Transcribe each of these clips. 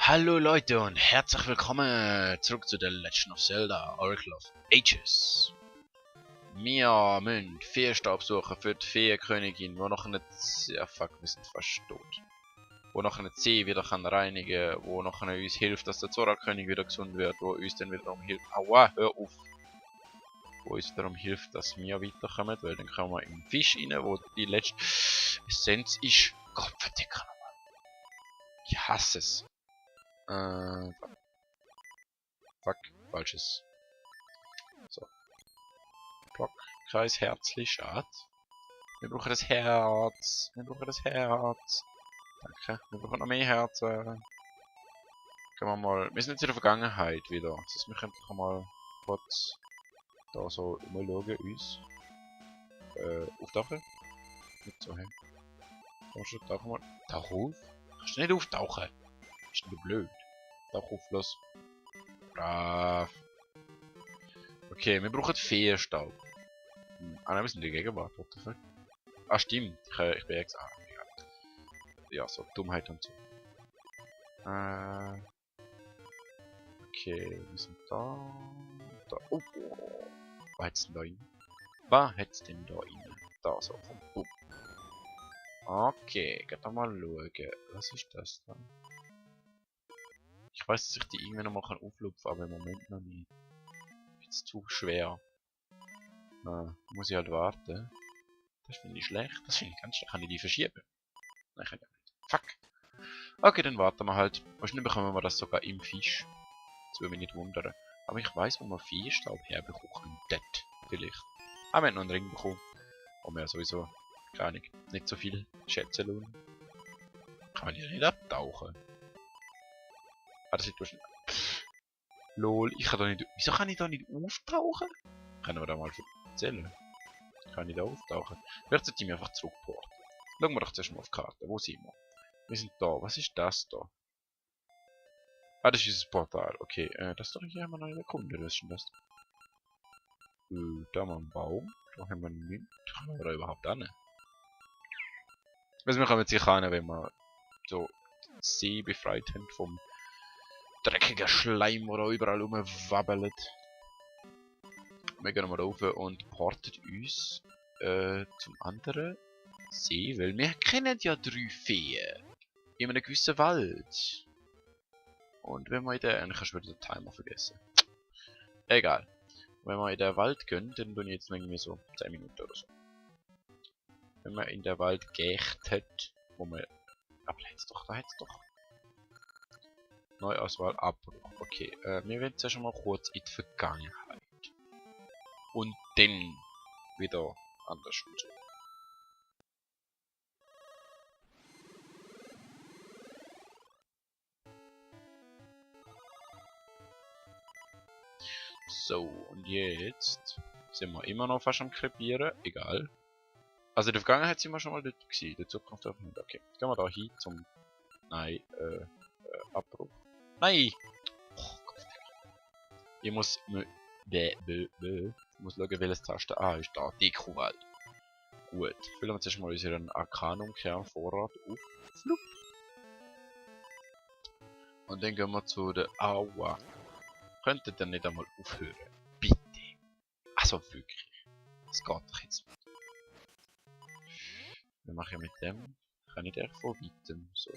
Hallo Leute und herzlich willkommen zurück zu The Legend of Zelda Oracle of Ages. Wir müssen Feenstab suchen für die Feenkönigin, wo noch eine ja fuck, wir sind fast tot. Wo noch eine See wieder kann reinigen, wo noch eine uns hilft, dass der Zora-König wieder gesund wird, wo uns dann wiederum hilft. Aua, hör auf! Wo uns wiederum hilft, dass wir weiterkommen, weil dann kommen wir in den Fisch rein, wo die letzte Essenz ist. Gott verdecken nochmal. Ich hasse es. Fuck, falsches. So. Block, Kreis, Herzli, schade. Wir brauchen das Herz. Wir brauchen das Herz. Danke. Wir brauchen noch mehr Herzen. Können wir mal. Wir sind jetzt in der Vergangenheit wieder. Das heißt, wir können doch mal kurz da so umschauen uns. Auftauchen? Nicht so hin. Komm schon, tauchen mal. Tauch auf? Kannst du nicht auftauchen? Bist du blöd? Tauch auf, los. Brav. Okay, wir brauchen Feenstaub. Ah nein, wir sind in der Gegenwart, what the fuck? Ah stimmt, ich bin jetzt... Ah, egal. Ja, so Dummheit und so. Okay, wir sind da... Da, oh, was hat's denn da rein? Was hat's denn da rein? Da, so, boom. Okay, geht da mal schauen. Was ist das da? Ich weiß, dass ich die irgendwann noch mal auflupfen kann, aber im Moment noch nicht. Ist zu schwer. Muss ich halt warten. Das finde ich schlecht. Das finde ich ganz schlecht. Kann ich die verschieben? Nein, kann ich nicht. Fuck. Okay, dann warten wir halt. Wahrscheinlich bekommen wir das sogar im Fisch. Das würde mich nicht wundern. Aber ich weiß, wo man Feenstaub herbekommen könnte. Vielleicht. Aber wir haben noch einen Ring bekommen. Und wir sowieso, keine Ahnung, nicht so viel schätzen lohnen. Kann man hier nicht abtauchen? Ah, das liegt wahrscheinlich... Lol, ich kann da nicht... Wieso kann ich da nicht auftauchen? Können wir da mal erzählen? Kann ich da auftauchen? Vielleicht sollte ich mich einfach zurückporten. Schauen wir doch zuerst mal auf die Karte. Wo sind wir? Wir sind da. Was ist das da? Ah, das ist das Portal. Okay, das doch hier haben wir noch eine Kunde. Was ist denn das? Da haben wir einen Baum. Da haben wir nichts. Kommen wir da überhaupt an? Also wir kommen sicher an, wenn wir so den See befreit haben vom dreckigen Schleim, der da überall rumwabbelt. Wir gehen mal rauf und porten uns zum anderen See, weil wir kennen ja 3 Feen in einem gewissen Wald. Und wenn wir in der... Ich habe schon wieder den Timer vergessen. Egal. Wenn wir in den Wald gehen, dann tun ich jetzt irgendwie so 10 Minuten oder so. Wenn man in den Wald geächt hat, wo man... Aber da hat's doch. Neuauswahl, Abbruch. Okay, wir werden zuerst mal kurz in die Vergangenheit. Und dann wieder anders und so. So, und jetzt sind wir immer noch fast am Krepieren. Egal. Also in der Vergangenheit sind wir schon mal dort gewesen. In der Zukunft auch nicht. Okay, gehen wir da hin zum... Nein, Abbruch. Nein! Oh Gott. Ich muss... Ich muss schauen, welches Taste... Ah, ist da. Dekowald. Gut. Füllen wir zuerst mal unseren Arcanum-Kernvorrat auf. Flup. Und dann gehen wir zu der... Aua. Könntet ihr nicht einmal aufhören? Bitte. Also wirklich. Das geht doch jetzt nicht. Was mache ich mit dem? Kann ich den von weitem so...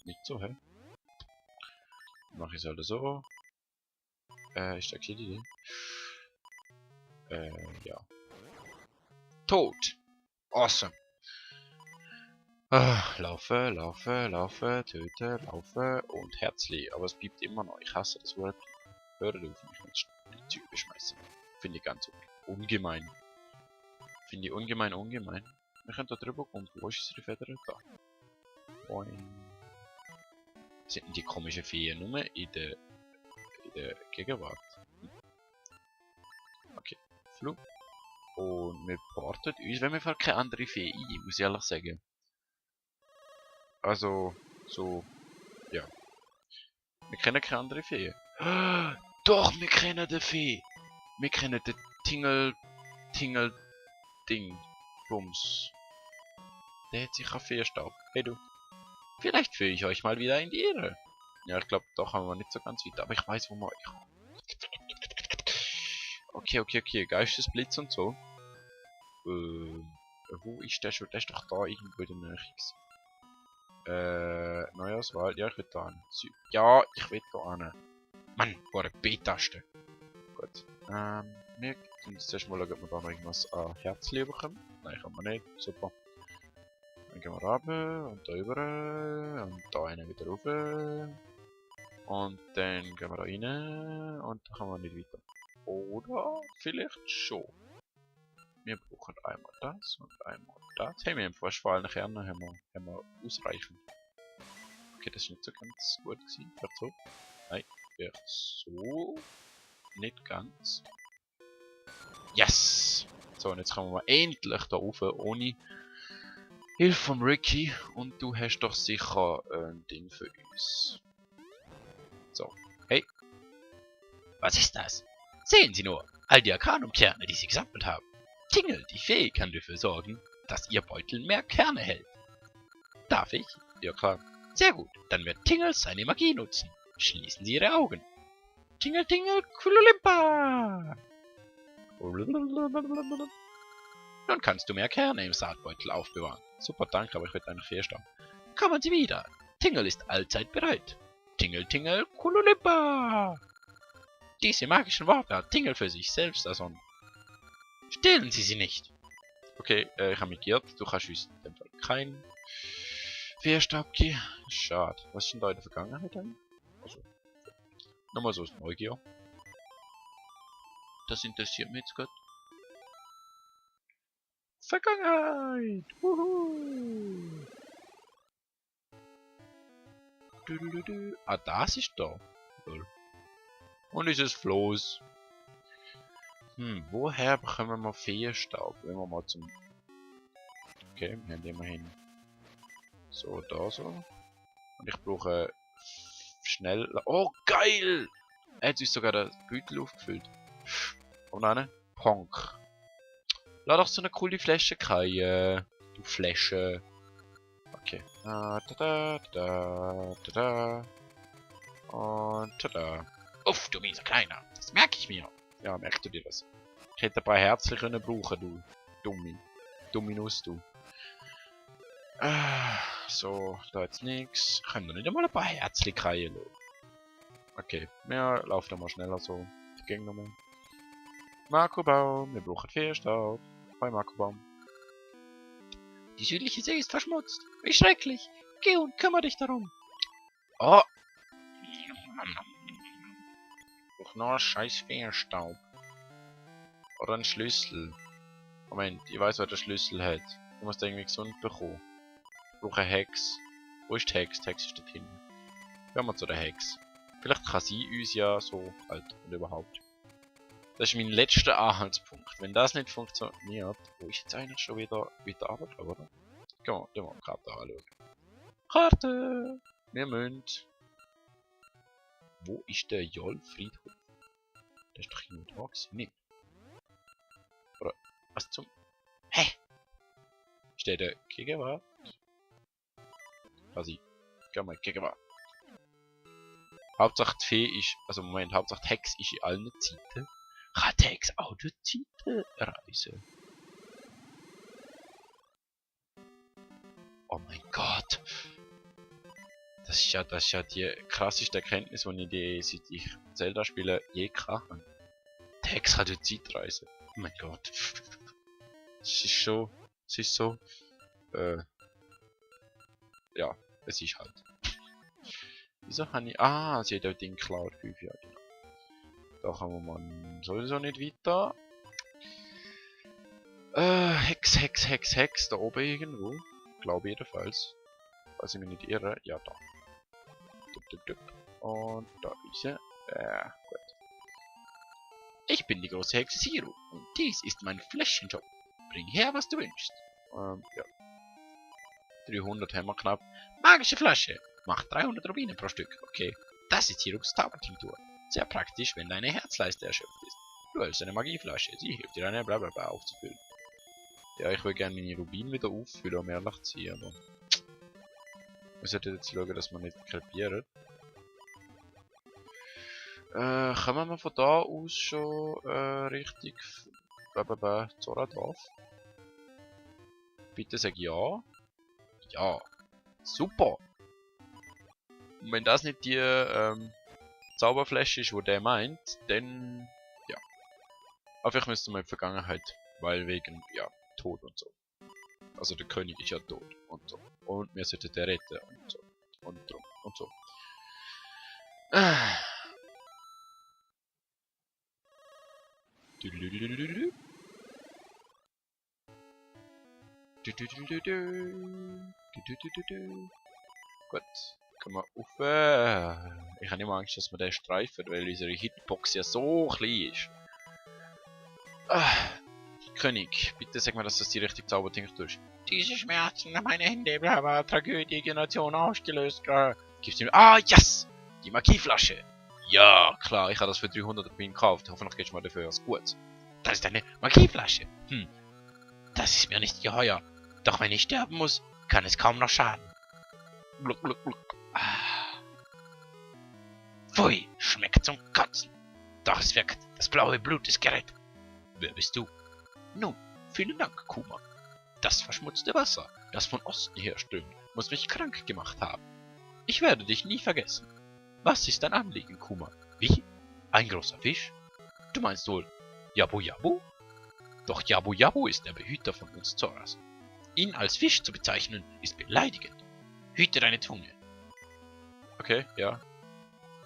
Nicht so, hä? Mache ich es halt so. Ist das eine Idee? Ja. Tot! Awesome! Laufen, laufen, laufen, töten, laufen und Herzli. Aber es bleibt immer noch. Ich hasse das Wort. Hört auf mich mit Zeug beschmeißen. Finde ich ganz ungemein. Finde ich ungemein. Wir können da drüber kommen. Wo ist unsere Feder? Da. Boing. Sind denn die komischen Feen nur in der Gegenwart? Okay. Flug. Und wir porten uns, wenn wir für keine andere Fee ein, muss ich ehrlich sagen. Also, so, ja. Wir kennen keine andere Fee. Doch, wir kennen die Fee. Wir kennen den Tingle, Ding, Bums. Der hat sicher Feestaub. Hey du. Vielleicht führe ich euch mal wieder in die Irre. Ja, ich glaube, doch haben wir nicht so ganz weit. Aber ich weiß, wo wir... Okay. Geistesblitz und so. Wo ist der schon? Der ist doch da irgendwo in der Nähe. Neujahrswahl. Ja, ich will da hin. Ja, ich will da hin. Mann, wo eine B-Taste. Gut. Wir müssen zuerst mal schauen, ob wir da noch irgendwas an Herzchen bekommen. Nein, kann man nicht. Super. Dann gehen wir runter und da rüber und da einen wieder rauf. Und dann gehen wir da rein und dann kommen wir nicht weiter. Oder vielleicht schon. Wir brauchen einmal das und einmal das. Hey, wir haben fast vor allen Kernen haben wir ausreichend. Okay, das ist nicht so ganz gut gewesen. Vielleicht so. Nein, vielleicht so. Nicht ganz. Yes! So, und jetzt kommen wir endlich da rauf, ohne Hilfe von Ricky. Und du hast doch sicher ein Ding für uns. So, hey. Was ist das? Sehen Sie nur, all die Arcanum-Kerne, die Sie gesammelt haben. Tingle, die Fee, kann dafür sorgen, dass Ihr Beutel mehr Kerne hält. Darf ich? Ja klar. Sehr gut, dann wird Tingle seine Magie nutzen. Schließen Sie Ihre Augen. Tingle, Tingle, Kululimpa! Nun kannst du mehr Kerne im Saatbeutel aufbewahren. Super, danke, aber ich will eigentlich Fehlstamm. Kommen Sie wieder. Tingle ist allzeit bereit. Tingle, Tingle, Kululimpa! Diese magischen Worte hat Tingle für sich selbst ersonnen. Stehlen Sie sie nicht! Okay, ich habe mich geirrt. Du kannst uns in dem Fall kein Fehlstab geben. Schade. Was ist denn da in der Vergangenheit denn? Also, nochmal so aus Neugier. Das interessiert mich jetzt gut. Vergangenheit! Wuhu! Ah, das ist da. Und dieses Floß. Woher bekommen wir Feenstaub? Wenn wir mal zum... Okay, wir haben immerhin... So, da so. Und ich brauche... Schnell... Oh, geil! Er hat uns sogar den Beutel aufgefüllt. Und dann... Ponk. Lass doch so eine coole Flasche kreien. Du Flasche. Okay. Und tada. Uff, du mieser Kleiner. Das merke ich mir. Ja, merkst du dir das? Ich hätte ein paar Herzchen können brauchen, du. Dummi. Dumminus, du. So, da jetzt nichts. Können wir nicht einmal ein paar Herzchen kreien lassen. Okay, wir laufen mal schneller so. Die Gegend nochmal. Marcobaum, wir brauchen Fehlstaub. Bei Marcobaum. Die südliche See ist verschmutzt. Wie schrecklich. Geh und kümmere dich darum. Oh. Doch nur scheiß Fehlstaub. Oder ein Schlüssel. Moment, ich weiß, wer der Schlüssel hat. Du musst irgendwie gesund bekommen. Ich brauche eine Hex. Wo ist die Hex? Die Hex ist dort hinten. Gehen wir zu der Hex. Vielleicht kann sie uns ja so halt und überhaupt. Das ist mein letzter Anhaltspunkt. Wenn das nicht funktioniert, wo ist jetzt eigentlich schon wieder Arbeit, oder? Gehen wir die Karte anschauen. Karte! Wir müssen... Wo ist der Joll-Friedhof? Der ist doch irgendwo da gewesen, nicht? Oder, was zum... Hä? Ist der Gegenwart? Quasi. Geh mal, Gegenwart. Hauptsache die Fee ist... Also Moment, Hauptsache die Hex ist in allen Zeiten. Kann die Hex auch durch die Zeiten reisen? Oh mein Gott! Das ist ja die krasseste Erkenntnis, die ich, seit ich Zelda spiele, je gehabt habe. Die Hex kann durch die Zeit reisen. Oh mein Gott. Es ist so... ja, es ist halt. Wieso habe ich... Ah, sie hat auch den Cloud 5, ja genau. Da kommen wir mal sowieso nicht weiter. Hex, da oben irgendwo. Glaube jedenfalls. Falls ich mich nicht irre. Ja, da. Und da ist er. Gut. Ich bin die große Hexe Zero und dies ist mein Fläschenjob. Bring her, was du wünschst. Ja. 300 haben wir knapp. Magische Flasche. Macht 300 Rubine pro Stück. Okay. Das ist Hirups Zaubertinktur. Sehr praktisch, wenn deine Herzleiste erschöpft ist. Du hältst eine Magieflasche. Sie hilft dir eine Blablabla aufzufüllen. Ja, ich will gerne meine Rubine wieder auffüllen, um ehrlich zu sein, aber... Wir sollten jetzt schauen, dass wir nicht krepieren. Kommen wir von da aus schon richtig Zoradorf? Bitte sag ja. Ja. Super. Und wenn das nicht die Zauberflasche ist, wo der meint, dann ja. Aber vielleicht müssten wir in die Vergangenheit, weil wegen, ja, Tod und so. Also der König ist ja tot und so. Und wir sollten den retten und so. Und drum und so. Gut, können wir auf. Ich habe immer Angst, dass wir den streifen, weil unsere Hitbox ja so klein ist. König, bitte sag mir, dass das die richtige Zaubertechnik tust. Diese Schmerzen an meine Hände haben Tragödie Generation ausgelöst. Gibst du mir. Ah, yes! Die Magieflasche! Ja, klar, ich habe das für 300 Rubin gekauft. Hoffentlich gibst du mir dafür was Gutes. Das ist eine Magieflasche. Das ist mir nicht geheuer. Doch wenn ich sterben muss, kann es kaum noch schaden. Gluck, gluck, gluck. Pfui, schmeckt zum Kotzen. Doch es wirkt. Das blaue Blut ist gerettet. Wer bist du? Nun, vielen Dank, Kuma. Das verschmutzte Wasser, das von Osten her strömt, muss mich krank gemacht haben. Ich werde dich nie vergessen. Was ist dein Anliegen, Kuma? Wie? Ein großer Fisch? Du meinst wohl Jabu Jabu? Doch Jabu Jabu ist der Behüter von uns Zoras. Ihn als Fisch zu bezeichnen, ist beleidigend. Hüte deine Zunge. Okay, ja.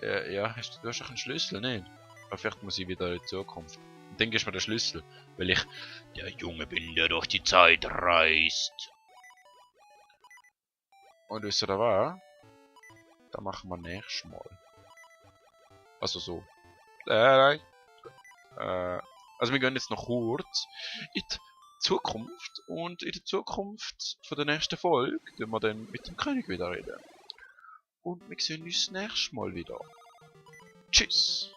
Ja, du hast doch einen Schlüssel, nicht? Aber vielleicht muss ich wieder in die Zukunft. Und dann gibst du mir den Schlüssel, weil ich der Junge bin, der durch die Zeit reist. Und wisst ihr was? Da machen wir nächstes Mal. Also so. Nein. Also wir gehen jetzt noch kurz in die Zukunft. Und in der Zukunft von der nächsten Folge tun wir dann mit dem König wieder reden. Und wir sehen uns nächstes Mal wieder. Tschüss.